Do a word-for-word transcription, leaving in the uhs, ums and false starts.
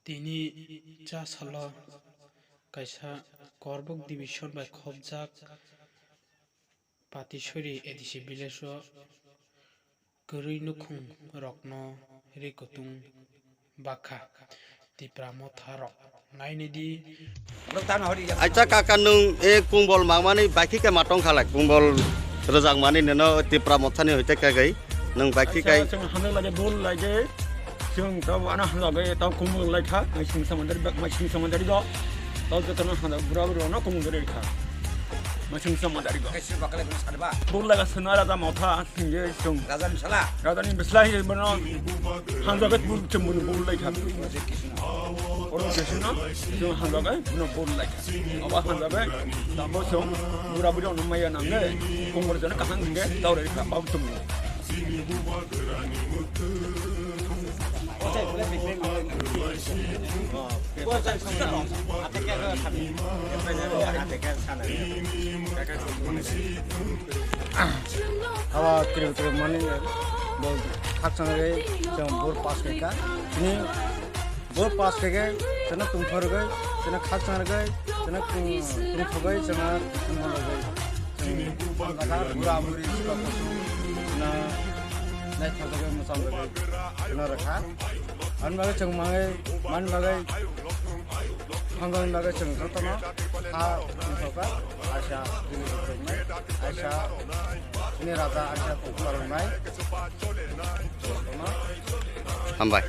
Tini cha salo kaisa Korbuk division bai khopjak Patisori A D C village o kwrwi nukhung rokno ri kutung bakha Tipra motha rok nainidi. Acha kaka, nwng e kungbol mangmani baikhi khe ma tong khalai, kungbol rwjakmani nino Tipra mothani hoite kagwi nwng baikhi kai. Chwng hamjak lai de, bol lai de, chwng tabo ano hamjak bai tabo kungbol lai kha, mai sing samandari, mai sing samandari do, tabo jotono hamjak bura bura no kungbol lai kha, mai sing samandari do. Bol lai ga sona raja motha. Ye chwng. Raja ni sala. Raja ni bwsla ye bono hamjabe bul chwng bono bul lai kha. Oro Krishna chwng hamjabe bono bul lai kha. Aba hamjabe tamo chwng bura buri ono maya nangge. Kongor jana kahang nge tau rai kha bau chwng. Abo kiri kiri mani bo khakchang ri chwng bor pass kha. Chini bor pass kha khe chwngno tungthor rwgwi, chwngno khakchang rwgwi, chwngno tung-, tungthogwi, chwngno tungthor rwgwi. Chwng bura buri sikla kusu na naithok rwgwi, mwchang rwgwi chwngno rwkha. Ani bagwi chwng mangwi, mani bagwi, hamjakni bagwi chwng jotono ha tungthokha. Aisa, tini rwknai, aisa, tini raja, aisa, tongthok rwnai. Hambai.